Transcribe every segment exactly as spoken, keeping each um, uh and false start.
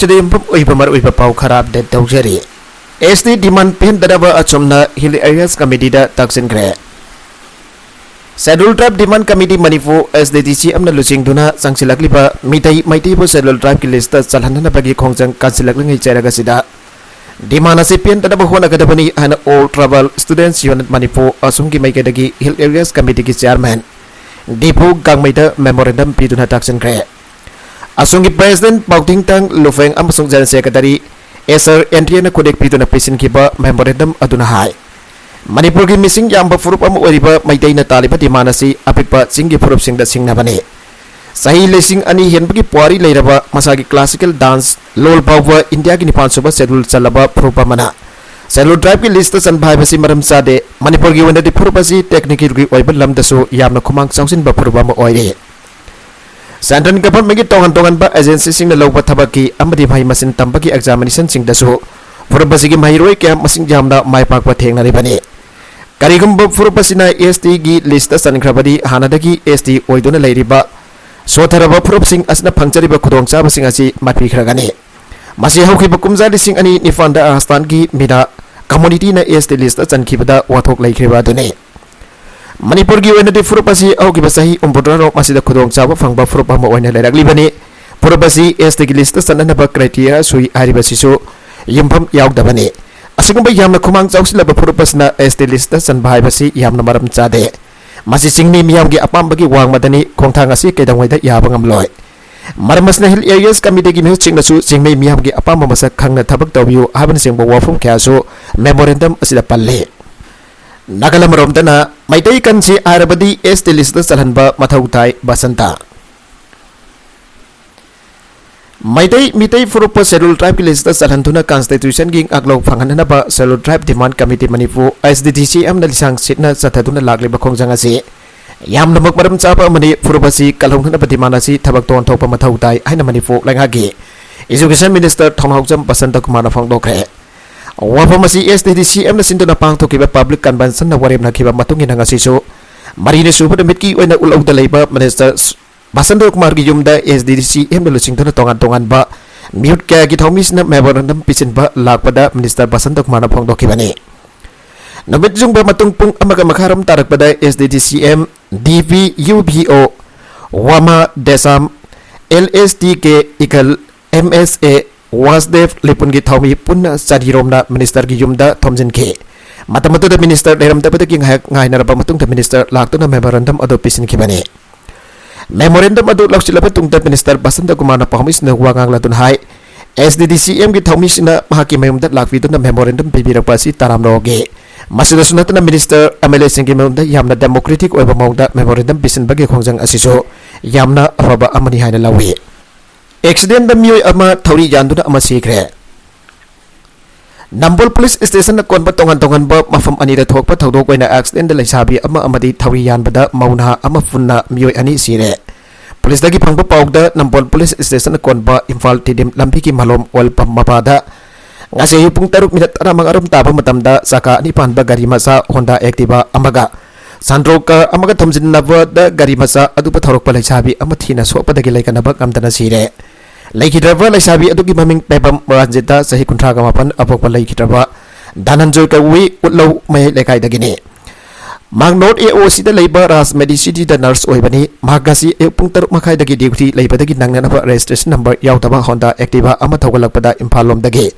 ꯁꯤꯗ ꯌꯨꯝꯐꯝ ꯑꯣꯏꯕ ꯃꯔꯨꯑꯣꯏꯕ ꯄꯥꯎ ꯈꯔ ꯑꯞꯗꯦꯠ ꯇꯧꯖꯔꯤ꯫ ꯑꯦꯁ ꯇꯤ ꯗꯤꯃꯥꯟ ꯄꯦꯟꯗꯅꯕ ꯑꯁꯣꯝꯅ ꯍꯤꯜ ꯑꯦꯔꯤꯌꯥꯁ ꯀꯃꯤꯇꯤꯗ ꯇꯥꯛꯁꯤꯟꯈ꯭ꯔꯦ꯫ Schedule tribe demand committee Manipur, S D D C ꯑꯦꯝꯅ ꯂꯨꯆꯤꯡꯗꯨꯅ ꯆꯪꯁꯤꯜꯂꯛꯂꯤꯕ ꯃꯤꯇꯩ ꯃꯩꯇꯩꯕꯨ ꯁꯦꯗ꯭ꯌꯨꯜ ꯇ꯭ꯔꯥꯏꯕꯀꯤ ꯂꯤꯁꯇ ꯆꯜꯍꯟꯅꯅꯕꯒꯤ ꯈꯣꯡꯖꯪ ꯀꯟꯁꯤꯜꯂꯛꯂꯤꯉꯩ ꯆꯩꯔꯛ ꯑꯁꯤꯗ ꯗꯤꯃꯥꯟ ꯑꯁꯤ ꯄꯦꯟꯗꯅꯕ ꯍꯣꯠꯅꯒꯗꯕꯅꯤ ꯍꯥꯏꯅ all tribal students union Manipur ꯑꯁꯣꯝꯒꯤ ꯃꯥꯏꯀꯩꯗꯒꯤ ꯍꯤꯜ ꯑꯦꯔꯤꯌꯥꯁ ꯀꯃꯤꯇꯤꯒꯤ ꯆꯤꯌꯥꯔꯃꯦꯟ ꯗꯤꯄꯨ ꯒꯥꯡꯃꯩꯗ ꯃꯦꯃꯣꯔꯦꯟꯗꯝ ꯄꯤꯗꯨꯅ ꯇꯥꯛꯁꯤꯟꯈ꯭ꯔꯦ꯫ ꯑꯁꯣꯝꯒꯤ ꯄ꯭ꯔꯦꯁꯤꯗꯦꯟꯠ ꯄꯥꯎꯊꯤꯡꯊꯥꯡ ꯂꯨꯐꯦꯡ ꯑꯃꯁꯨꯡ ꯖꯦꯅꯔꯦꯜ ꯁꯦꯀ꯭ꯔꯦꯇꯔꯤ ꯑꯦꯁ ꯑꯥꯔ ꯑꯦꯟꯗ꯭ꯔꯤꯌꯥꯅ ꯈꯨꯠꯌꯦꯛ ꯄꯤꯗꯨꯅ ꯄꯤꯁꯤꯟꯈꯤꯕ ꯃꯦꯃꯣꯔꯦꯟꯗꯝ ꯑꯗꯨꯅ ꯍꯥꯏ, ꯃꯅꯤꯄꯨꯔꯒꯤ ꯃꯤꯁꯤꯡ ꯌꯥꯝꯕ ꯐꯨꯔꯨꯞ ꯑꯃ ꯑꯣꯏꯔꯤꯕ ꯃꯩꯇꯩꯅ ꯇꯥꯜꯂꯤꯕ ꯗꯤꯃꯥꯟ ꯑꯁꯤ ꯑꯄꯤꯛꯄ ꯆꯤꯡꯒꯤ ꯐꯨꯔꯨꯞꯁꯤꯡꯗ ꯁꯤꯡꯅꯕꯅꯤ꯫ ꯆꯍꯤ ꯂꯤꯁꯤꯡ ꯑꯅꯤ ꯍꯦꯟꯕꯒꯤ ꯄꯨꯋꯥꯔꯤ ꯂꯩꯔꯕ ꯃꯁꯥꯒꯤ ꯀ꯭ꯂꯥꯁꯤꯀꯦꯜ ꯗꯥꯟꯁ ꯂꯣꯜ ꯐꯥꯎꯕ ꯏꯟꯗꯤꯌꯥꯒꯤ ꯅꯤꯄꯥꯟ ꯁꯨꯕ ꯁꯦꯗ꯭ꯌꯨꯜ ꯆꯜꯂꯕ ꯐꯨꯔꯨꯞ ꯑꯃꯅ ꯁꯦꯗ꯭ꯌꯨꯜ ꯇ꯭ꯔꯥꯏꯕꯀꯤ ꯂꯤꯁꯇ ꯆꯟꯕ ꯍꯥꯏꯕꯁꯤ ꯃꯔꯝ ꯆꯥꯗꯦ꯫ ꯃꯅꯤꯄꯨꯔꯒꯤ ꯑꯣꯏꯅꯗꯤ ꯐꯨꯔꯨꯞ ꯑꯁꯤ ꯇꯦꯛꯅꯤꯀꯦꯜꯒꯤ ꯑꯣꯏꯕ ꯂꯝꯗꯁꯨ ꯌꯥꯝꯅ ꯈꯨꯃꯥꯡ ꯆꯥꯎꯁꯤꯟꯕ ꯐꯨꯔꯨꯞ ꯑꯃ ꯑꯣꯏꯔꯤ꯫ ꯁꯦꯟꯇ꯭ꯔꯦꯜ ꯒꯚꯔꯟꯃꯦꯟꯠꯀꯤ ꯇꯣꯉꯥꯟ ꯇꯣꯉꯥꯟꯕ ꯑꯦꯖꯦꯟꯁꯤꯁꯤꯡꯅ ꯂꯧꯕ ꯊꯕꯛꯀꯤ ꯑꯃꯗꯤ ꯃꯍꯩ ꯃꯁꯤꯡ ꯇꯝꯕꯒꯤ ꯑꯦꯛꯖꯥꯃꯤꯅꯦꯁꯟꯁꯤꯡꯗꯁꯨ ꯐꯨꯔꯨꯞ ꯑꯁꯤꯒꯤ ꯃꯍꯩꯔꯣꯏ ꯀꯌꯥ ꯃꯁꯤꯡ ꯌꯥꯝꯅ ꯃꯥꯏ ꯄꯥꯛꯄ ꯊꯦꯡꯅꯔꯤꯕꯅꯤ꯫ ꯀꯔꯤꯒꯨꯝꯕ ꯐꯨꯔꯨꯞ ꯑꯁꯤꯅ ꯑꯦꯁ ꯇꯤꯒꯤ ꯂꯤꯁꯇ ꯆꯟꯈ꯭ꯔꯕꯗꯤ ꯍꯥꯟꯅꯗꯒꯤ ꯑꯦꯁ ꯇꯤ ꯑꯣꯏꯗꯨꯅ ꯂꯩꯔꯤꯕ ꯁꯣꯊꯔꯕ ꯐꯨꯔꯨꯞꯁꯤꯡ ꯑꯁꯤꯅ ꯐꯪꯖꯔꯤꯕ ꯈꯨꯗꯣꯡꯆꯥꯕꯁꯤꯡ ꯑꯁꯤ ꯃꯥꯏꯄꯤꯈ꯭ꯔꯒꯅꯤ꯫ ꯃꯁꯤ ꯍꯧꯈꯤꯕ ꯀꯨꯝꯖꯥ ꯂꯤꯁꯤꯡ ꯑꯅꯤ ꯅꯤꯄꯥꯟꯗ ꯔꯥꯖꯁꯊꯥꯟꯒꯤ ꯃꯤꯅꯥ ꯀꯝꯃꯨꯅꯤꯇꯤꯅ ꯑꯦꯁ ꯇꯤ ꯂꯤꯁꯇ ꯆꯟꯈꯤꯕꯗ ꯋꯥꯊꯣꯛ ꯂꯩꯈ꯭ꯔꯤꯕ ꯑꯗꯨꯅꯤ꯫ ꯃꯅꯤꯄꯨꯔꯒꯤ ꯑꯣꯏꯅꯗꯤ ꯐꯨꯔꯨꯞ ꯑꯁꯤ ꯍꯧꯈꯤꯕ ꯆꯍꯤ ꯍꯨꯝꯐꯨꯇꯔꯥꯔꯣꯝ ꯑꯁꯤꯗ ꯈꯨꯗꯣꯡꯆꯥꯕ ꯐꯪꯕ ꯐꯨꯔꯨꯞ ꯑꯃ ꯑꯣꯏꯅ ꯂꯩꯔꯛꯂꯤꯕꯅꯤ꯫ ꯐꯨꯔꯨꯞ ꯑꯁꯤ ꯑꯦꯁ ꯇꯤꯒꯤ ꯂꯤꯁꯇ ꯆꯠꯅꯅꯕ ꯀ꯭ꯔꯥꯏꯇꯦꯔꯤꯌꯥ ꯁꯨꯏ ꯍꯥꯏꯔꯤꯕꯁꯤꯁꯨ ꯌꯨꯝꯐꯝ ꯌꯥꯎꯗꯕꯅꯤ꯫ ꯑꯁꯤꯒꯨꯝꯕ ꯌꯥꯝꯅ ꯈꯨꯃꯥꯡ ꯆꯥꯎꯁꯤꯜꯂꯕ ꯐꯨꯔꯨꯞ ꯑꯁꯤꯅ ꯑꯦꯁ ꯇꯤ ꯂꯤꯁꯇ ꯆꯟꯕ ꯍꯥꯏꯕꯁꯤ ꯌꯥꯝꯅ ꯃꯔꯝ ꯆꯥꯗꯦ꯫ ꯃꯁꯤ ꯆꯤꯡꯃꯤ ꯃꯤꯌꯥꯝꯒꯤ ꯑꯄꯥꯝꯕꯒꯤ ꯋꯥꯡꯃꯗꯅꯤ꯫ ꯈꯣꯡꯊꯥꯡ ꯑꯁꯤ ꯀꯩꯗꯧꯉꯩꯗ ꯌꯥꯕ ꯉꯝꯂꯣꯏ꯫ ꯃꯔꯝ ꯑꯁꯤꯅ ꯍꯤꯜ ꯑꯦꯔꯤꯌꯥꯁ ꯀꯃꯤꯇꯤꯒꯤ ꯃꯤꯍꯨꯠꯁꯤꯡꯅꯁꯨ ꯆꯤꯡꯃꯤ ꯃꯤꯌꯥꯝꯒꯤ ꯑꯄꯥꯝꯕ ꯃꯁꯛ ꯈꯪꯅ ꯊꯕꯛ ꯇꯧꯕꯤꯌꯨ ꯍꯥꯏꯕꯅꯆꯤꯡꯕ ꯋꯥꯐꯝ ꯀꯌꯥꯁꯨ ꯃꯦꯃꯣꯔꯦꯟꯗꯝ ꯑꯁꯤꯗ ꯄꯜꯂꯤ꯫ ꯅꯥꯀꯜ ꯑꯃꯔꯣꯝꯗꯅ ꯃꯩꯇꯩ ꯀꯟꯁꯤ ꯍꯥꯏꯔꯕꯗꯤ ꯑꯦꯁ ꯇꯤ ꯂꯤꯁꯇ ꯆꯜꯍꯟꯕ ꯃꯊꯧ ꯇꯥꯏ, ꯕꯁꯟꯇ꯫ ꯃꯩꯇꯩ ꯃꯤꯇꯩ ꯐꯨꯔꯨꯞꯄꯨ ꯁꯦꯗ꯭ꯌꯨꯜ ꯇ꯭ꯔꯥꯏꯕꯀꯤ ꯂꯤꯁꯇ ꯆꯜꯍꯟꯗꯨꯅ ꯀꯟꯁꯇꯤꯇ꯭ꯌꯨꯁꯟꯒꯤ ꯉꯥꯛꯂꯧ ꯐꯪꯍꯟꯅꯅꯕ schedule tribe demand committee Manipur, S D D C ꯑꯦꯝꯅ ꯂꯤꯁꯥꯡ ꯁꯤꯠꯅ ꯆꯠꯊꯗꯨꯅ ꯂꯥꯛꯂꯤꯕ ꯈꯣꯡꯖꯪ ꯑꯁꯤ ꯌꯥꯝꯅꯃꯛ ꯃꯔꯝ ꯆꯥꯕ ꯑꯃꯅꯤ꯫ ꯐꯨꯔꯨꯞ ꯑꯁꯤ ꯀꯜꯍꯧꯅꯅꯕ ꯗꯤꯃꯥꯟ ꯑꯁꯤ ꯊꯕꯛꯇ ꯑꯣꯟꯊꯣꯛꯄ ꯃꯊꯧ ꯇꯥꯏ ꯍꯥꯏꯅ ꯃꯅꯤꯄꯨꯔ ꯂꯩꯉꯥꯛꯀꯤ ꯏꯖꯨꯀꯦꯁꯟ ꯃꯤꯅꯤꯁꯇꯔ ꯊꯧꯅꯥꯎꯖꯝ ꯕꯁꯟꯇ ꯀꯨꯃꯥꯔꯅ ꯐꯣꯡꯗꯣꯛꯈ꯭ꯔꯦ꯫ ꯋꯥꯐꯝ ꯑꯁꯤ ꯑꯦꯁ ꯗꯤ ꯗꯤ ꯁꯤ ꯑꯦꯝꯅ ꯁꯤꯟꯗꯨꯅ ꯄꯥꯡꯊꯣꯛꯈꯤꯕ ꯄꯕ꯭ꯂꯤꯛ ꯀꯟꯚꯦꯟꯁꯟꯅ ꯋꯥꯔꯦꯞꯅꯈꯤꯕ ꯃꯇꯨꯡ ꯏꯟꯅ ꯉꯁꯤꯁꯨ ꯃꯔꯤꯅꯤ ꯁꯨꯕ ꯅꯨꯃꯤꯠꯀꯤ ꯑꯣꯏꯅ ꯎꯠꯂꯧꯗ ꯂꯩꯕ ꯃꯤꯅꯤꯁꯇꯔ ꯕꯁꯟꯇ ꯀꯨꯃꯥꯔꯒꯤ ꯌꯨꯝꯗ ꯑꯦꯁ ꯗꯤ ꯗꯤ ꯁꯤ ꯑꯦꯝꯅ ꯂꯨꯆꯤꯡꯗꯨꯅ ꯇꯣꯉꯥꯟ ꯇꯣꯉꯥꯟꯕ ꯃꯤꯍꯨꯠ ꯀꯌꯥꯒꯤ ꯊꯧꯃꯤꯁꯤꯅ memorandum ꯄꯤꯁꯤꯟꯕ ꯂꯥꯛꯄꯗ Minister ꯕꯁꯟꯇ ꯀꯨꯃꯥꯔꯅ ꯐꯣꯡꯗꯣꯛꯈꯤꯕꯅꯤ꯫ ꯅꯨꯃꯤꯠ ꯌꯨꯡꯕ ꯃꯇꯨꯡ ꯄꯨꯡ ꯑꯃꯒ ꯃꯈꯥꯏꯔꯣꯝ ꯇꯥꯔꯛꯄꯗ S D D C M, D P U B O, ꯋꯥꯃꯥ ꯗꯦꯁꯥꯝ, L S T K eagle, M S A ꯋꯥꯁꯗꯦꯕ ꯂꯤꯄꯨꯟꯒꯤ ꯊꯧꯃꯤ ꯄꯨꯟꯅ ꯆꯥꯔꯤꯔꯣꯝꯅ Ministerꯒꯤ ꯌꯨꯝꯗ ꯊꯣꯝꯖꯤꯟꯈꯤ꯫ ꯃꯇꯝ ꯑꯗꯨꯗ Minister ꯂꯩꯔꯝꯗꯕꯗꯒꯤ ꯉꯥꯏꯍꯥꯛ ꯉꯥꯏꯅꯔꯕ ꯃꯇꯨꯡꯗ Minister ꯂꯥꯛꯇꯨꯅ memorandum ꯑꯗꯨ ꯄꯤꯁꯤꯟꯈꯤꯕꯅꯤ꯫ Memorandum ꯑꯗꯨ ꯂꯧꯁꯤꯜꯂꯕ ꯇꯨꯡꯗ Minister ꯕꯁꯟꯇ ꯀꯨꯃꯥꯔꯅ ꯄꯥꯎꯃꯤꯁꯤꯡꯗ ꯋꯥ ꯉꯥꯡꯂꯗꯨꯅ ꯍꯥꯏ, S D D C Mꯒꯤ ꯊꯧꯃꯤꯁꯤꯡꯅ ꯃꯍꯥꯛꯀꯤ ꯃꯌꯨꯝꯗ ꯂꯥꯛꯄꯤꯗꯨꯅ memorandum ꯄꯤꯕꯤꯔꯛꯄ ꯑꯁꯤ ꯇꯔꯥꯝꯅ ꯑꯣꯛꯏ꯫ ꯃꯁꯤꯗꯁꯨ ꯅꯠꯇꯅ Minister, M L Aꯁꯤꯡꯒꯤ ꯃꯌꯨꯝꯗ ꯌꯥꯝꯅ democratic ꯑꯣꯏꯕ ꯃꯑꯣꯡꯗ memorandum ꯄꯤꯁꯤꯟꯕꯒꯤ ꯈꯣꯡꯖꯪ ꯑꯁꯤꯁꯨ ꯌꯥꯝꯅ ꯑꯐꯕ ꯑꯃꯅꯤ ꯍꯥꯏꯅ ꯂꯧꯏ꯫ Accidentꯗ ꯃꯤꯑꯣꯏ ꯑꯃ ꯊꯧꯔꯤ ꯌꯥꯟꯗꯨꯅ ꯑꯃ ꯁꯤꯈ꯭ꯔꯦ꯫ ꯅꯝꯕꯣꯜ Police Stationꯅ ꯀꯣꯟꯕ ꯇꯣꯉꯥꯟ ꯇꯣꯉꯥꯟꯕ ꯃꯐꯝ ꯑꯅꯤꯗ ꯊꯣꯛꯄ ꯊꯧꯗꯣꯛ ꯑꯣꯏꯅ accidentꯗ ꯂꯩꯁꯥꯕꯤ ꯑꯃ ꯑꯃꯗꯤ ꯊꯧꯔꯤ ꯌꯥꯟꯕꯗ ꯃꯧ ꯅꯍꯥ ꯑꯃ ꯄꯨꯟꯅ ꯃꯤꯑꯣꯏ ꯑꯅꯤ ꯁꯤꯔꯦ꯫ Policeꯇꯒꯤ ꯐꯪꯕ ꯄꯥꯎꯗ ꯅꯝꯕꯣꯜ Police Stationꯅ ꯀꯣꯟꯕ ꯏꯝꯐꯥꯜ ꯇꯤꯗꯤꯝ ꯂꯝꯕꯤꯒꯤ ꯃꯂꯣꯝ oil pump ꯃꯄꯥꯗ ꯉꯁꯤ ꯑꯌꯨꯛ ꯄꯨꯡ ꯇꯔꯨꯛ minute ꯇꯔꯥꯃꯉꯥꯔꯣꯝ ꯇꯥꯕ ꯃꯇꯝꯗ ꯆꯀꯥ ꯑꯅꯤ ꯄꯥꯟꯕ ꯒꯥꯔꯤ ꯃꯆꯥ Honda Activa ꯑꯃꯒ Santro car ꯑꯃꯒ ꯊꯣꯝꯖꯤꯟꯅꯕꯗ ꯒꯥꯔꯤ ꯃꯆꯥ ꯑꯗꯨꯕꯨ ꯊꯧꯔꯛꯄ ꯂꯩꯁꯥꯕꯤ ꯑꯃ ꯊꯤꯅ ꯁꯣꯛꯄꯗꯒꯤ ꯂꯩꯀꯟꯅꯕ ꯉꯝꯗꯅ ꯁꯤꯔꯦ꯫ ꯂꯩꯈꯤꯗ꯭ꯔꯕ ꯂꯩꯁꯥꯕꯤ ꯑꯗꯨꯒꯤ ꯃꯃꯤꯡ ꯄꯦꯕꯝ ꯔꯟꯖꯤꯇꯥ, ꯆꯍꯤ ꯀꯨꯟꯊ꯭ꯔꯥꯒ ꯃꯥꯄꯟ, ꯑꯄꯣꯛꯄ ꯂꯩꯈꯤꯗ꯭ꯔꯕ ꯙꯅꯟꯖꯣꯏ ꯀꯧꯏ, ꯎꯠꯂꯧ ꯃꯌꯥꯏ ꯂꯩꯀꯥꯏꯗꯒꯤꯅꯤ꯫ ꯃꯍꯥꯛ North A O Cꯗ ꯂꯩꯕ ꯔꯥꯖ Medicityꯗ nurse ꯑꯣꯏꯕꯅꯤ꯫ ꯃꯍꯥꯛ ꯉꯁꯤ ꯑꯌꯨꯛ ꯄꯨꯡ ꯇꯔꯨꯛ ꯃꯈꯥꯏꯗꯒꯤ duty ꯂꯩꯕꯗꯒꯤ ꯅꯪꯅꯅꯕ registration number ꯌꯥꯎꯗꯕ Honda Activa ꯑꯃ ꯊꯧꯒꯠꯂꯛꯄꯗ ꯏꯝꯐꯥꯜ ꯂꯣꯝꯗꯒꯤ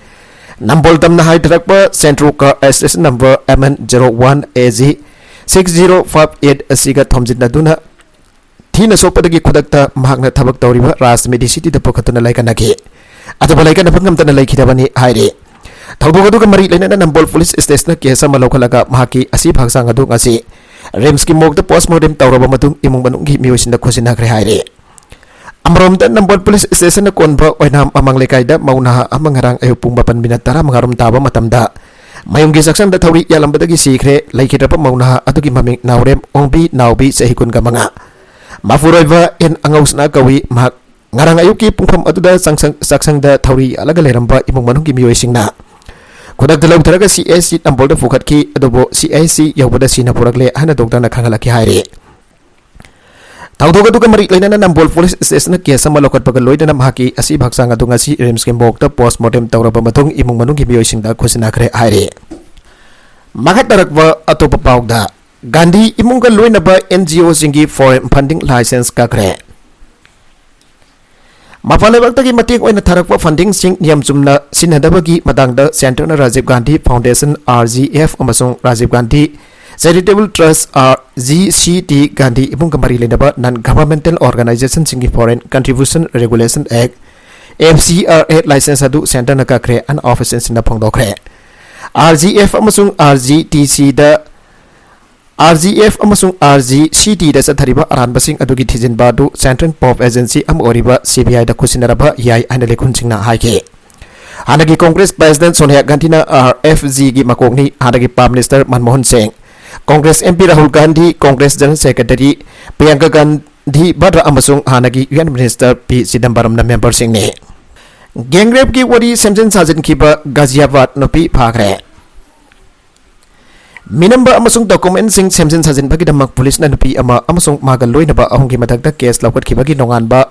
ꯅꯝꯕꯣꯜ ꯇꯝꯅ ꯍꯥꯏꯊꯔꯛꯄ Santro car registration number M N zero one A G six zero five eight ꯑꯁꯤꯒ ꯊꯣꯝꯖꯤꯟꯅꯗꯨꯅ ꯊꯤꯅ ꯁꯣꯛꯄꯗꯒꯤ ꯈꯨꯗꯛꯇ ꯃꯍꯥꯛꯅ ꯊꯕꯛ ꯇꯧꯔꯤꯕ ꯔꯥꯖ Medicityꯗ ꯄꯨꯈꯠꯇꯨꯅ ꯂꯩꯀꯠꯅꯈꯤ꯫ ꯑꯗꯨꯕꯨ ꯂꯩꯀꯠꯅꯕ ꯉꯝꯗꯅ ꯂꯩꯈꯤꯗꯕꯅꯤ ꯍꯥꯏꯔꯤ꯫ ꯊꯧꯗꯣꯛ ꯑꯗꯨꯒ ꯃꯔꯤ ꯂꯩꯅꯅ ꯅꯝꯕꯣꯜ Police Stationꯅ case ꯑꯃ ꯂꯧꯈꯠꯂꯒ ꯃꯍꯥꯛꯀꯤ ꯑꯁꯤꯕ ꯍꯛꯆꯥꯡ ꯑꯗꯨ ꯉꯁꯤ RIMSꯀꯤ morgueꯗ postmortem ꯇꯧꯔꯕ ꯃꯇꯨꯡ ꯏꯃꯨꯡ ꯃꯅꯨꯡꯒꯤ ꯃꯤꯑꯣꯏꯁꯤꯡꯗ ꯈꯨꯠꯁꯤꯟꯅꯈ꯭ꯔꯦ ꯍꯥꯏꯔꯤ꯫ ꯑꯃꯔꯣꯝꯗ ꯅꯝꯕꯣꯜ Police Stationꯅ ꯀꯣꯟꯕ ꯑꯣꯏꯅꯥꯝ ꯑꯃꯥꯡ ꯂꯩꯀꯥꯏꯗ ꯃꯧ ꯅꯍꯥ ꯑꯃ ꯉꯔꯥꯡ ꯑꯌꯨꯛ ꯄꯨꯡ ꯃꯥꯄꯟ minute ꯇꯔꯥꯃꯉꯥꯔꯣꯝ ꯇꯥꯕ ꯃꯇꯝꯗ ꯃꯌꯨꯝꯒꯤ ꯆꯥꯛꯁꯪꯗ ꯊꯧꯔꯤ ꯌꯥꯜꯂꯝꯕꯗꯒꯤ ꯁꯤꯈ꯭ꯔꯦ꯫ ꯂꯩꯈꯤꯗ꯭ꯔꯕ ꯃꯧ ꯅꯍꯥ ꯑꯗꯨꯒꯤ ꯃꯃꯤꯡ ꯅꯥꯎꯔꯦꯝ ꯑꯣꯡꯕꯤ ꯅꯥꯎꯕꯤ, ꯆꯍꯤ ꯀꯨꯟꯒ ꯃꯉꯥ꯫ ꯃꯄꯨꯔꯣꯏꯕ ꯑꯦꯟ ꯑꯉꯧꯁꯅꯥ ꯀꯧꯏ꯫ ꯃꯍꯥꯛ ꯉꯔꯥꯡ ꯑꯌꯨꯛꯀꯤ ꯄꯨꯡꯐꯝ ꯑꯗꯨꯗ ꯆꯥꯛꯁꯪ-, ꯆꯥꯛꯁꯪꯗ ꯊꯧꯔꯤ ꯌꯥꯜꯂꯒ ꯂꯩꯔꯝꯕ ꯏꯃꯨꯡ ꯃꯅꯨꯡꯒꯤ ꯃꯤꯑꯣꯏꯁꯤꯡꯅ ꯈꯨꯗꯛꯇ ꯂꯧꯊꯔꯒ CHC ꯅꯝꯕꯣꯜꯗ ꯄꯨꯈꯠꯈꯤ꯫ ꯑꯗꯨꯕꯨ CHC ꯌꯧꯕꯗ ꯁꯤꯅ ꯄꯨꯔꯛꯂꯦ ꯍꯥꯏꯅ doctorꯅ ꯈꯪꯍꯜꯂꯛꯈꯤ ꯍꯥꯏꯔꯤ꯫ ꯊꯧꯗꯣꯛ ꯑꯗꯨꯒ ꯃꯔꯤ ꯂꯩꯅꯅ ꯅꯝꯕꯣꯜ ꯄꯨꯂꯤꯁ ꯁ꯭ꯇꯦꯁꯟꯅ ꯀꯦꯁ ꯑꯃ ꯂꯧꯈꯠꯄꯒ ꯂꯣꯏꯅꯅ ꯃꯍꯥꯛꯀꯤ ꯑꯁꯤꯕ ꯍꯛꯆꯥꯡ ꯑꯗꯨ ꯉꯁꯤ ꯔꯤꯝꯁꯀꯤ ꯃꯣꯔꯒꯇ ꯄꯣꯁꯃꯣꯔꯇꯦꯝ ꯇꯧꯔꯕ ꯃꯇꯨꯡ ꯏꯃꯨꯡ ꯃꯅꯨꯡꯒꯤ ꯃꯤꯑꯣꯏꯁꯤꯡꯗ ꯈꯨꯠꯁꯤꯟꯅꯈ꯭ꯔꯦ ꯍꯥꯏꯔꯤ꯫ ꯃꯈꯥ ꯇꯥꯔꯛꯄ ꯑꯇꯣꯞꯄ ꯄꯥꯎꯗ, ꯒꯥꯟꯙꯤ ꯏꯃꯨꯡꯒ ꯂꯣꯏꯅꯕ NGOꯁꯤꯡꯒꯤ foreign funding license ꯀꯛꯈ꯭ꯔꯦ꯫ ꯃꯄꯥꯟ ꯂꯩꯕꯥꯛꯇꯒꯤ ꯃꯇꯦꯡ ꯑꯣꯏꯅ ꯊꯥꯔꯛꯄ fundingꯁꯤꯡ ꯅꯤꯌꯝ ꯆꯨꯝꯅ ꯁꯤꯖꯤꯟꯅꯗꯕꯒꯤ ꯃꯇꯥꯡꯗ ꯁꯦꯟꯇꯔꯅ ꯔꯥꯖꯤꯕ ꯒꯥꯟꯙꯤ ꯐꯥꯎꯟꯗꯦꯁꯟ, RGF, ꯑꯃꯁꯨꯡ Rajiv Gandhi Charitable Trust, GCT, Gandhi ꯏꯃꯨꯡꯒ ꯃꯔꯤ ꯂꯩꯅꯕ non governmental organizationꯁꯤꯡꯒꯤ foreign contribution regulation act, FCRA license ꯑꯗꯨ ꯁꯦꯟꯇꯔꯅ ꯀꯛꯈ꯭ꯔꯦ ꯍꯥꯏꯅ ꯑꯣꯐꯤꯁꯤꯌꯦꯜꯁꯤꯡꯅ ꯐꯣꯡꯗꯣꯛꯈ꯭ꯔꯦ꯫ RGF ꯑꯃꯁꯨꯡ RGTCꯗ RGF ꯑꯃꯁꯨꯡ RGCTꯗ ꯆꯠꯊꯔꯤꯕ ꯑꯔꯥꯟꯕꯁꯤꯡ ꯑꯗꯨꯒꯤ ꯊꯤꯖꯤꯟꯕ ꯑꯗꯨ Central Probe Agency ꯑꯃ ꯑꯣꯏꯔꯤꯕ CBIꯗ ꯈꯨꯠꯁꯤꯟꯅꯔꯕ ꯌꯥꯏ ꯍꯥꯏꯅ ꯂꯤꯈꯨꯟꯁꯤꯡꯅ ꯍꯥꯏꯈꯤ꯫ ꯍꯥꯟꯅꯒꯤ ꯀꯣꯡꯒ꯭ꯔꯦꯁ ꯄ꯭ꯔꯦꯁꯤꯗꯦꯟꯠ ꯁꯣꯅꯤꯌꯥ ꯒꯥꯟꯙꯤꯅ RFG ꯒꯤ ꯃꯀꯣꯛꯅꯤ, ꯍꯥꯟꯅꯒꯤ prime minister Manmohan Singh, Congress MP Rahul Gandhi, Congress general secretary Priyanka Gandhi Vadra ꯑꯃꯁꯨꯡ ꯍꯥꯟꯅꯒꯤ ꯌꯨ ꯑꯦꯟ ꯃꯤꯅꯤꯁꯇꯔ ꯄꯤ ꯆꯤꯗꯝꯕꯔꯝꯅ ꯃꯦꯝꯕꯔꯁꯤꯡꯅꯤ꯫ ꯒꯦꯡꯔꯦꯞꯀꯤ ꯋꯥꯔꯤ ꯁꯦꯝꯖꯤꯟ ꯁꯥꯖꯤꯟꯈꯤꯕ ꯒꯥꯖꯤꯌꯥꯕꯥꯗ ꯅꯨꯄꯤ ꯐꯥꯈ꯭ꯔꯦ꯫ ꯃꯤꯅꯝꯕ ꯑꯃꯁꯨꯡ ꯗꯣꯀꯨꯃꯦꯟꯁꯤꯡ ꯁꯦꯝꯖꯤꯟ ꯁꯥꯖꯤꯟꯕꯒꯤꯗꯃꯛ ꯄꯨꯂꯤꯁꯅ ꯅꯨꯄꯤ ꯑꯃ ꯑꯃꯁꯨꯡ ꯃꯥꯒ ꯂꯣꯏꯅꯕ ꯑꯍꯨꯝꯒꯤ ꯃꯊꯛꯇ ꯀꯦꯁ ꯂꯧꯈꯠꯈꯤꯕꯒꯤ ꯅꯣꯡꯉꯥꯟꯕ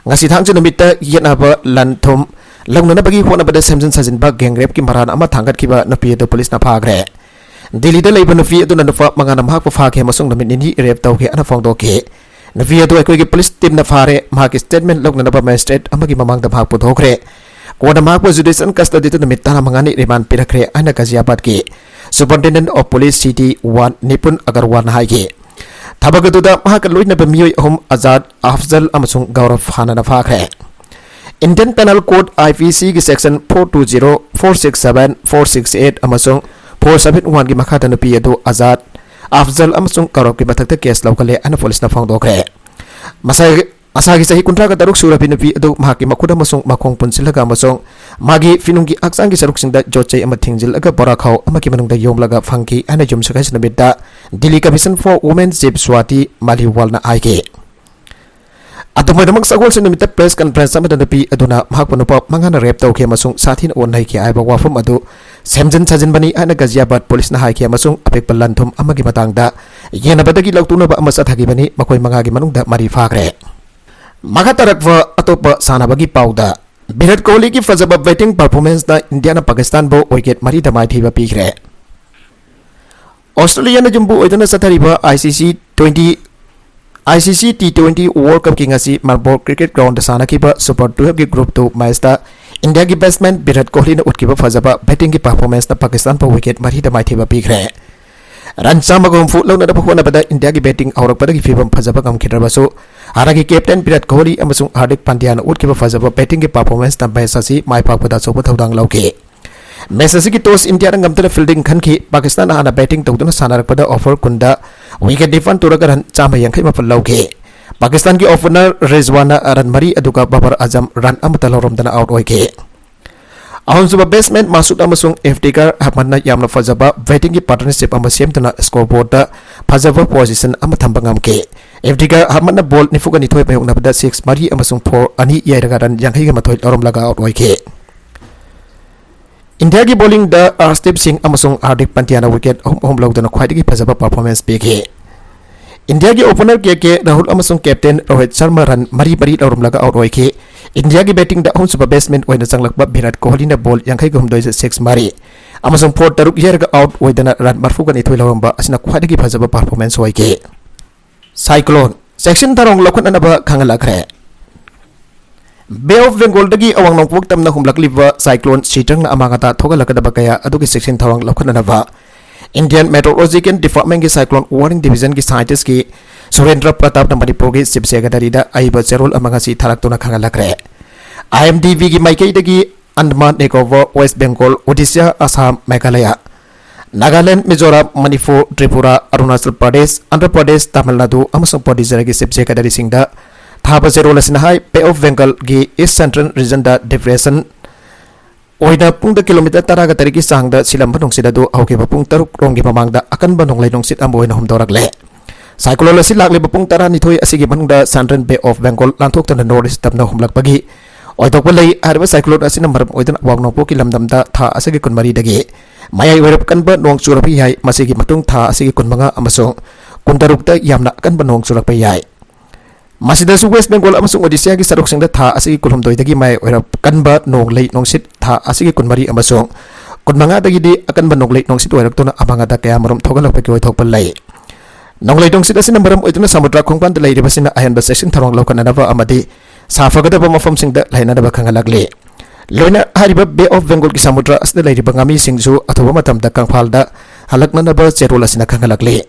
ꯉꯁꯤ ꯊꯥꯡꯖ ꯅꯨꯃꯤꯠꯇ ꯌꯦꯠꯅꯕ ꯂꯟ ꯊꯨꯝ ꯂꯧꯅꯅꯕꯒꯤ ꯍꯣꯠꯅꯕꯗ ꯁꯦꯝꯖꯤꯟ ꯁꯥꯖꯤꯟꯕ ꯒꯦꯡꯔꯦꯞꯀꯤ ꯃꯔꯥꯜ ꯑꯃ ꯊꯥꯡꯒꯠꯈꯤꯕ ꯅꯨꯄꯤ ꯑꯗꯨ ꯄꯨꯂꯤꯁꯅ ꯐꯥꯈ꯭ꯔꯦ꯫ ꯗꯤꯜꯂꯤꯗ ꯂꯩꯕ ꯅꯨꯄꯤ ꯑꯗꯨꯅ ꯅꯨꯄꯥ ꯃꯉꯥꯅ ꯃꯍꯥꯛꯄꯨ ꯐꯥꯈꯤ ꯑꯃꯁꯨꯡ ꯅꯨꯃꯤꯠ ꯅꯤꯅꯤ ꯔꯦꯞ ꯇꯧꯈꯤ ꯍꯥꯏꯅ ꯐꯣꯡꯗꯣꯛꯈꯤ꯫ ꯅꯨꯄꯤ ꯑꯗꯨ ꯑꯩꯈꯣꯏꯒꯤ ꯄꯨꯂꯤꯁ ꯇꯤꯝꯅ ꯐꯥꯔꯦ꯫ ꯃꯍꯥꯛꯀꯤ ꯁ꯭ꯇꯦꯠꯃꯦꯟꯠ ꯂꯧꯅꯅꯕ ꯃꯦꯖꯤꯁꯇ꯭ꯔꯦꯠ ꯑꯃꯒꯤ ꯃꯃꯥꯡꯗ ꯃꯍꯥꯛ ꯄꯨꯊꯣꯛꯈ꯭ꯔꯦ꯫ ꯀꯣꯟꯅ ꯃꯍꯥꯛꯄꯨ ꯖꯨꯗꯤꯁꯤꯌꯦꯜ ꯀꯁꯇꯗꯤꯗ ꯅꯨꯃꯤꯠ ꯇꯔꯥꯃꯉꯥꯅꯤ ꯔꯤꯃꯥꯟꯗ ꯄꯤꯔꯛꯈ꯭ꯔꯦ ꯍꯥꯏꯅ ꯒꯥꯖꯤꯌꯥꯕꯥꯗꯀꯤ Superintendent of Police City one ꯅꯤꯄꯨꯟ ꯑꯒꯔꯋꯥꯜꯅ ꯍꯥꯏꯈꯤ꯫ ꯊꯕꯛ ꯑꯗꯨꯗ ꯃꯍꯥꯛꯀ ꯂꯣꯏꯅꯕ ꯃꯤꯑꯣꯏ ꯑꯍꯨꯝ, ꯑꯖꯥꯗ, ꯑꯐꯖꯜ ꯑꯃꯁꯨꯡ ꯒꯧꯔꯕ, ꯍꯥꯟꯅꯅ ꯐꯥꯈ꯭ꯔꯦ꯫ Indian Penal Code, IPCꯒꯤ section four two zero, four six seven, four six eight ꯑꯃꯁꯨꯡ four seven oneꯒꯤ ꯃꯈꯥꯗ ꯅꯨꯄꯤ ꯑꯗꯨ ꯑꯖꯥꯗ, ꯑꯐꯖꯜ ꯑꯃꯁꯨꯡ ꯒꯧꯔꯕꯀꯤ ꯃꯊꯛꯇ ꯀꯦꯁ ꯂꯧꯈꯠꯂꯦ ꯍꯥꯏꯅ ꯄꯨꯂꯤꯁꯅ ꯐꯣꯡꯗꯣꯛꯈ꯭ꯔꯦ꯫ ꯃꯁꯥꯒꯤ, ꯃꯁꯥꯒꯤ ꯆꯍꯤ ꯀꯨꯟꯊ꯭ꯔꯥꯒ ꯇꯔꯨꯛ ꯁꯨꯔꯕꯤ ꯅꯨꯄꯤ ꯑꯗꯨ ꯃꯍꯥꯛꯀꯤ ꯃꯈꯨꯠ ꯑꯃꯁꯨꯡ ꯃꯈꯣꯡ ꯄꯨꯟꯁꯤꯜꯂꯒ ꯑꯃꯁꯨꯡ ꯃꯥꯒꯤ ꯐꯤꯅꯨꯡꯒꯤ ꯍꯛꯆꯥꯡꯒꯤ ꯁꯔꯨꯛꯁꯤꯡꯗ ꯌꯣꯠ ꯆꯩ ꯑꯃ ꯊꯤꯡꯖꯤꯜꯂꯒ ꯕꯣꯔꯥ ꯈꯥꯎ ꯑꯃꯒꯤ ꯃꯅꯨꯡꯗ ꯌꯣꯝꯂꯒ ꯐꯪꯈꯤ ꯍꯥꯏꯅ ꯌꯨꯝꯁꯀꯩꯁ ꯅꯨꯃꯤꯠꯇ Delhi Commission for Women Chief Swati Maliwalꯅ ꯍꯥꯏꯈꯤ꯫ ꯑꯗꯨꯝ ꯑꯣꯏꯅꯃꯛ, ꯁꯒꯣꯜꯁꯦꯟ ꯅꯨꯃꯤꯠꯇ press conference ꯑꯃꯗ ꯅꯨꯄꯤ ꯑꯗꯨꯅ ꯃꯍꯥꯛꯄꯨ ꯅꯨꯄꯥ ꯃꯉꯥꯅ ꯔꯦꯞ ꯇꯧꯈꯤ ꯑꯃꯁꯨꯡ ꯁꯥꯊꯤꯅ ꯑꯣꯠꯅꯩꯈꯤ ꯍꯥꯏꯕ ꯋꯥꯐꯝ ꯑꯗꯨ ꯁꯦꯝꯖꯤꯟ ꯁꯥꯖꯤꯟꯕꯅꯤ ꯍꯥꯏꯅ ꯒꯥꯖꯤꯌꯥꯕꯥꯗ ꯄꯨꯂꯤꯁꯅ ꯍꯥꯏꯈꯤ ꯑꯃꯁꯨꯡ ꯑꯄꯤꯛꯄ ꯂꯟ ꯊꯨꯝ ꯑꯃꯒꯤ ꯃꯇꯥꯡꯗ ꯌꯦꯟꯅꯕꯗꯒꯤ ꯂꯧꯊꯣꯛꯅꯕ ꯑꯃ ꯆꯠꯊꯈꯤꯕꯅꯤ꯫ ꯃꯈꯣꯏ ꯃꯉꯥꯒꯤ ꯃꯅꯨꯡꯗ ꯃꯔꯤ ꯐꯥꯈ꯭ꯔꯦ꯫ ꯃꯈꯥ ꯇꯥꯔꯛꯄ ꯑꯇꯣꯞꯄ ꯁꯥꯟꯅꯕꯒꯤ ꯄꯥꯎꯗ, ꯚꯤꯔꯥꯠ ꯀꯣꯍꯂꯤꯒꯤ ꯐꯖꯕ batting performanceꯅ ꯏꯟꯗꯤꯌꯥꯅ ꯄꯥꯀꯤꯁꯇꯥꯟꯕꯨ wicket ꯃꯔꯤꯗ ꯃꯥꯏꯊꯤꯕ ꯄꯤꯈ꯭ꯔꯦ꯫ ꯑꯣꯁꯇ꯭ꯔꯦꯂꯤꯌꯥꯅ ꯌꯨꯝꯕꯨ ꯑꯣꯏꯗꯨꯅ ꯆꯠꯊꯔꯤꯕ ICC twenty, ICC T twenty World Cupꯀꯤ ꯉꯁꯤ ꯃꯦꯜꯕꯣꯔꯟ cricket groundꯗ ꯁꯥꯟꯅꯈꯤꯕ Super Twentyꯒꯤ Group Two matchꯇ ꯏꯟꯗꯤꯌꯥꯒꯤ batsman ꯚꯤꯔꯥꯠ ꯀꯣꯍꯂꯤꯅ ꯎꯠꯈꯤꯕ ꯐꯖꯕ battingꯒꯤ performanceꯅ ꯄꯥꯀꯤꯁꯇꯥꯟꯕꯨ wicket ꯃꯔꯤꯗ ꯃꯥꯏꯊꯤꯕ ꯄꯤꯈ꯭ꯔꯦ꯫ Run ꯆꯥꯝꯃꯒ ꯍꯨꯝꯐꯨ ꯂꯧꯅꯅꯕ ꯍꯣꯠꯅꯕꯗ ꯏꯟꯗꯤꯌꯥꯒꯤ batting ꯍꯧꯔꯛꯄꯗꯒꯤ ꯐꯤꯕꯝ ꯐꯖꯕ ꯉꯝꯈꯤꯗ꯭ꯔꯕꯁꯨ, ꯍꯥꯟꯅꯒꯤ captain ꯚꯤꯔꯥꯠ ꯀꯣꯍꯂꯤ ꯑꯃꯁꯨꯡ ꯍꯥꯔꯗꯤꯛ ꯄꯥꯟꯗ꯭ꯌꯥꯅ ꯎꯠꯈꯤꯕ ꯐꯖꯕ battingꯒꯤ performanceꯅ match ꯑꯁꯤ ꯃꯥꯏ ꯄꯥꯛꯄꯗ ꯑꯆꯧꯕ ꯊꯧꯗꯥꯡ ꯂꯧꯈꯤ꯫ Match ꯑꯁꯤꯒꯤ toss ꯏꯟꯗꯤꯌꯥꯅ ꯉꯝꯗꯨꯅ fielding ꯈꯟꯈꯤ꯫ ꯄꯥꯀꯤꯁꯇꯥꯟꯅ ꯍꯥꯟꯅ batting ꯇꯧꯗꯨꯅ ꯁꯥꯟꯅꯔꯛꯄꯗ over ꯀꯨꯟꯗ wicket ꯅꯤꯄꯥꯟ ꯇꯨꯔꯒ run ꯆꯥꯝꯃ ꯌꯥꯡꯈꯩ ꯃꯥꯄꯟ ꯂꯧꯈꯤ꯫ ꯄꯥꯀꯤꯁꯇꯥꯟꯒꯤ opener ꯔꯤꯖꯋꯥꯟꯅ run ꯃꯔꯤ, ꯑꯗꯨꯒ ꯕꯕꯔ ꯑꯖꯝ run ꯑꯃꯠꯇ ꯂꯧꯔꯝꯗꯅ out ꯑꯣꯏꯈꯤ꯫ ꯑꯍꯨꯝꯁꯨꯕ batsman ꯃꯥꯁꯨꯗ ꯑꯃꯁꯨꯡ ꯏꯐꯇꯤꯈꯥꯔ ꯑꯍꯃꯗꯅ ꯌꯥꯝꯅ ꯐꯖꯕ battingꯒꯤ partnership ꯑꯃ ꯁꯦꯝꯗꯨꯅ scoreboardꯇ ꯐꯖꯕ position ꯑꯃ ꯊꯝꯕ ꯉꯝꯈꯤ꯫ ꯏꯐꯇꯤꯈꯥꯔ ꯑꯍꯃꯗꯅ ball ꯅꯤꯐꯨꯒ ꯅꯤꯊꯣꯏ ꯃꯥꯌꯣꯛꯅꯕꯗ six ꯃꯔꯤ ꯑꯃꯁꯨꯡ four ꯑꯅꯤ ꯌꯩꯔꯒ run ꯌꯥꯡꯈꯩꯒ ꯃꯥꯊꯣꯏ ꯂꯧꯔꯝꯂꯒ out ꯑꯣꯏꯈꯤ꯫ ꯏꯟꯗꯤꯌꯥꯒꯤ bowlingꯗ ꯑꯔꯁꯗꯤꯞ ꯁꯤꯡ ꯑꯃꯁꯨꯡ ꯍꯥꯔꯗꯤꯛ ꯄꯟꯗ꯭ꯌꯥꯅ wicket ꯑꯍꯨꯝ ꯑꯍꯨꯝ ꯂꯧꯗꯨꯅ ꯈ꯭ꯋꯥꯏꯗꯒꯤ ꯐꯖꯕ performance ꯄꯤꯈꯤ꯫ ꯏꯟꯗꯤꯌꯥꯒꯤ opener ꯀꯦ ꯀꯦ ꯔꯥꯍꯨꯜ ꯑꯃꯁꯨꯡ captain ꯔꯣꯍꯤꯠ ꯁꯔꯃ run ꯃꯔꯤ ꯃꯔꯤ ꯂꯧꯔꯝꯂꯒ out ꯑꯣꯏꯈꯤ꯫ ꯏꯟꯗꯤꯌꯥꯒꯤ battingꯗ ꯑꯍꯨꯝꯁꯨꯕ batsman ꯑꯣꯏꯅ ꯆꯪꯂꯛꯄ ꯚꯤꯔꯥꯠ ꯀꯣꯍꯂꯤꯅ ball ꯌꯥꯡꯈꯩꯒ ꯍꯨꯝꯗꯣꯏꯗ six ꯃꯔꯤ ꯑꯃꯁꯨꯡ four ꯇꯔꯨꯛ ꯌꯩꯔꯒ out ꯑꯣꯏꯗꯅ run ꯃꯔꯤꯐꯨꯒ ꯅꯤꯊꯣꯏ ꯂꯧꯔꯝꯕ ꯑꯁꯤꯅ ꯈ꯭ꯋꯥꯏꯗꯒꯤ ꯐꯖꯕ performance ꯑꯣꯏꯈꯤ꯫ Cyclone, ꯆꯦꯛꯁꯤꯟ ꯊꯧꯔꯥꯡ ꯂꯧꯈꯠꯅꯅꯕ ꯈꯪꯍꯜꯂꯛꯈ꯭ꯔꯦ꯫ Bay of Bengalꯗꯒꯤ ꯑꯋꯥꯡ ꯅꯣꯡꯄꯣꯛ ꯇꯝꯅ ꯍꯨꯝꯂꯛꯂꯤꯕ cyclone ꯁꯤꯇ꯭ꯔꯪꯅ ꯑꯃꯥꯡ ꯑꯇꯥ ꯊꯣꯛꯍꯜꯂꯛꯀꯗꯕ ꯀꯌꯥ ꯑꯗꯨꯒꯤ ꯆꯦꯛꯁꯤꯟ ꯊꯧꯔꯥꯡ ꯂꯧꯈꯠꯅꯅꯕ Indian Meteorological Departmentꯀꯤ cyclone warning divisionꯒꯤ scientistꯀꯤ ꯁꯨꯔꯦꯟꯗ꯭ꯔ ꯄ꯭ꯔꯇꯥꯞꯅ ꯃꯅꯤꯄꯨꯔꯒꯤ chief secretaryꯗ ꯑꯏꯕ ꯆꯦꯔꯣꯜ ꯑꯃ ꯉꯁꯤ ꯊꯥꯔꯛꯇꯨꯅ ꯈꯪꯍꯜꯂꯛꯈ꯭ꯔꯦ꯫ IMDBꯒꯤ ꯃꯥꯏꯀꯩꯗꯒꯤ Andaman Nicobar, West Bengal, Odisha, Assam, Meghalaya, Nagaland, Mizoram, Manipur, Tripura, Arunachal Pradesh, Andhra Pradesh, Tamil Nadu ꯑꯃꯁꯨꯡ ꯄꯣꯟꯗꯤꯆꯦꯔꯤꯒꯤ chief secretaryꯁꯤꯡꯗ ꯊꯥꯕ ꯆꯦꯔꯣꯜ ꯑꯁꯤꯅ ꯍꯥꯏ, Bay of Bengalꯒꯤ East Central Regionꯗ depression ꯑꯣꯏꯅ ꯄꯨꯡꯗ kilometre ꯇꯔꯥꯒ ꯇꯔꯦꯠꯀꯤ ꯆꯥꯡꯗ ꯁꯤꯜꯂꯝꯕ ꯅꯨꯡꯁꯤꯠ ꯑꯗꯨ ꯍꯧꯈꯤꯕ ꯄꯨꯡ ꯇꯔꯨꯛ ꯔꯣꯝꯒꯤ ꯃꯃꯥꯡꯗ ꯑꯀꯟꯕ ꯅꯣꯡꯂꯩ ꯅꯨꯡꯁꯤꯠ ꯑꯃ ꯑꯣꯏꯅ ꯍꯨꯝꯗꯣꯔꯛꯂꯦ꯫ Cyclone ꯑꯁꯤ ꯂꯥꯛꯂꯤꯕ ꯄꯨꯡ ꯇꯔꯥꯅꯤꯊꯣꯏ ꯑꯁꯤꯒꯤ ꯃꯅꯨꯡꯗ Southern Bay of Bengal ꯂꯥꯟꯊꯣꯛꯇꯨꯅ North East ꯇꯝꯅ ꯍꯨꯝꯂꯛꯄꯒꯤ ꯑꯣꯏꯊꯣꯛꯄ ꯂꯩ꯫ ꯍꯥꯏꯔꯤꯕ cyclone ꯑꯁꯤꯅ ꯃꯔꯝ ꯑꯣꯏꯗꯨꯅ ꯑꯋꯥꯡ ꯅꯣꯡꯄꯣꯛꯀꯤ ꯂꯝꯗꯝꯗ ꯊꯥ ꯑꯁꯤꯒꯤ ꯀꯨꯟꯃꯔꯤꯗꯒꯤ ꯃꯌꯥꯏ ꯑꯣꯏꯔꯞ ꯀꯟꯕ ꯅꯣꯡ ꯆꯨꯔꯛꯄ ꯌꯥꯏ꯫ ꯃꯁꯤꯒꯤ ꯃꯇꯨꯡ ꯊꯥ ꯑꯁꯤꯒꯤ ꯀꯨꯟꯃꯉꯥ ꯑꯃꯁꯨꯡ ꯀꯨꯟꯇꯔꯨꯛꯇ ꯌꯥꯝꯅ ꯑꯀꯟꯕ ꯅꯣꯡ ꯆꯨꯔꯛꯄ ꯌꯥꯏ꯫ ꯃꯁꯤꯗꯁꯨ West Bengal ꯑꯃꯁꯨꯡ Odishaꯒꯤ ꯁꯔꯨꯛꯁꯤꯡꯗ ꯊꯥ ꯑꯁꯤꯒꯤ ꯀꯨꯟꯍꯨꯝꯗꯣꯏꯗꯒꯤ ꯃꯌꯥꯏ ꯑꯣꯏꯔꯞ ꯀꯟꯕ ꯅꯣꯡꯂꯩ ꯅꯨꯡꯁꯤꯠ, ꯊꯥ ꯑꯁꯤꯒꯤ ꯀꯨꯟꯃꯔꯤ ꯑꯃꯁꯨꯡ ꯀꯨꯟꯃꯉꯥꯗꯒꯤꯗꯤ ꯑꯀꯟꯕ ꯅꯣꯡꯂꯩ ꯅꯨꯡꯁꯤꯠ ꯑꯣꯏꯔꯛꯇꯨꯅ ꯑꯃꯥꯡ ꯑꯇꯥ ꯀꯌꯥꯃꯔꯨꯝ ꯊꯣꯛꯍꯜꯂꯛꯄꯒꯤ ꯑꯣꯏꯊꯣꯛꯄ ꯂꯩ꯫ ꯅꯣꯡꯂꯩ ꯅꯨꯡꯁꯤꯠ ꯑꯁꯤꯅ ꯃꯔꯝ ꯑꯣꯏꯗꯨꯅ ꯁꯃꯨꯗ꯭ꯔ ꯈꯣꯡꯕꯥꯟꯗ ꯂꯩꯔꯤꯕꯁꯤꯡꯅ ꯑꯍꯦꯟꯕ ꯆꯦꯛꯁꯤꯟ ꯊꯧꯔꯥꯡ ꯂꯧꯈꯠꯅꯅꯕ ꯑꯃꯗꯤ ꯁꯥꯐꯒꯗꯕ ꯃꯐꯝꯁꯤꯡꯗ ꯂꯩꯅꯅꯕ ꯈꯪꯍꯜꯂꯛꯂꯤ꯫ ꯂꯣꯏꯅ ꯍꯥꯏꯔꯤꯕ Bay of Bengalꯒꯤ ꯁꯃꯨꯗ꯭ꯔ ꯑꯁꯤꯗ ꯂꯩꯔꯤꯕ ꯉꯥꯃꯤꯁꯤꯡꯁꯨ ꯑꯊꯨꯕ ꯃꯇꯝꯗ ꯀꯪꯐꯥꯜꯗ ꯍꯜꯂꯛꯅꯅꯕ ꯆꯦꯔꯣꯜ ꯑꯁꯤꯅ ꯈꯪꯍꯜꯂꯛꯂꯤ꯫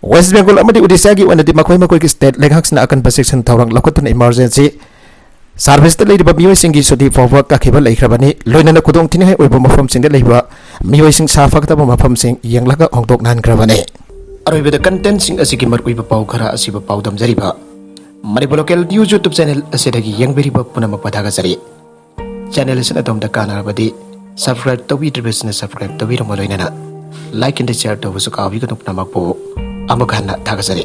West Bengal ꯑꯃꯗꯤ Odishaꯒꯤ ꯑꯣꯏꯅꯗꯤ ꯃꯈꯣꯏ ꯃꯈꯣꯏꯒꯤ state ꯂꯩꯉꯥꯛꯁꯤꯡꯅ ꯑꯀꯟꯕ ꯆꯦꯛꯁꯤꯟ ꯊꯧꯔꯥꯡ ꯂꯧꯈꯠꯇꯨꯅ emergency serviceꯇ ꯂꯩꯔꯤꯕ ꯃꯤꯑꯣꯏꯁꯤꯡꯒꯤ ꯁꯨꯇꯤ ꯐꯥꯎꯕ ꯀꯛꯈꯤꯕ ꯂꯩꯈ꯭ꯔꯕꯅꯤ꯫ ꯂꯣꯏꯅꯅ ꯈꯨꯗꯣꯡꯊꯤꯅꯤꯡꯉꯥꯏ ꯑꯣꯏꯕ ꯃꯐꯝꯁꯤꯡꯗ ꯂꯩꯕ ꯃꯤꯑꯣꯏꯁꯤꯡ ꯁꯥꯐꯒꯗꯕ ꯃꯐꯝꯁꯤꯡ ꯌꯦꯡꯂꯒ ꯍꯣꯡꯗꯣꯛꯅꯍꯟꯈ꯭ꯔꯕꯅꯤ꯫ ꯑꯔꯣꯏꯕꯗ contentꯁꯤꯡ ꯑꯁꯤꯒꯤ ꯃꯔꯨꯑꯣꯏꯕ ꯄꯥꯎ ꯈꯔ ꯑꯁꯤꯕꯨ ꯄꯥꯎꯗꯝꯖꯔꯤꯕ Manipur Local News YouTube channel ꯑꯁꯤꯗꯒꯤ ꯌꯦꯡꯕꯤꯔꯤꯕ ꯄꯨꯝꯅꯃꯛꯄꯨ ꯊꯥꯒꯠꯆꯔꯤ꯫ Channel ꯑꯁꯤꯅ ꯑꯗꯣꯝꯗ ꯀꯥꯟꯅꯔꯕꯗꯤ subscribe ꯇꯧꯕꯤꯗ꯭ꯔꯤꯕꯁꯤꯡꯅ subscribe ꯇꯧꯕꯤꯔꯝꯕ ꯂꯣꯏꯅꯅ like and share ꯇꯧꯕꯁꯨ ꯀꯥꯎꯕꯤꯒꯅꯨ꯫ ꯄꯨꯝꯅꯃꯛꯄꯨ ꯑꯃꯨꯛ ꯍꯟꯅ ꯊꯥꯒꯠꯆꯔꯤ꯫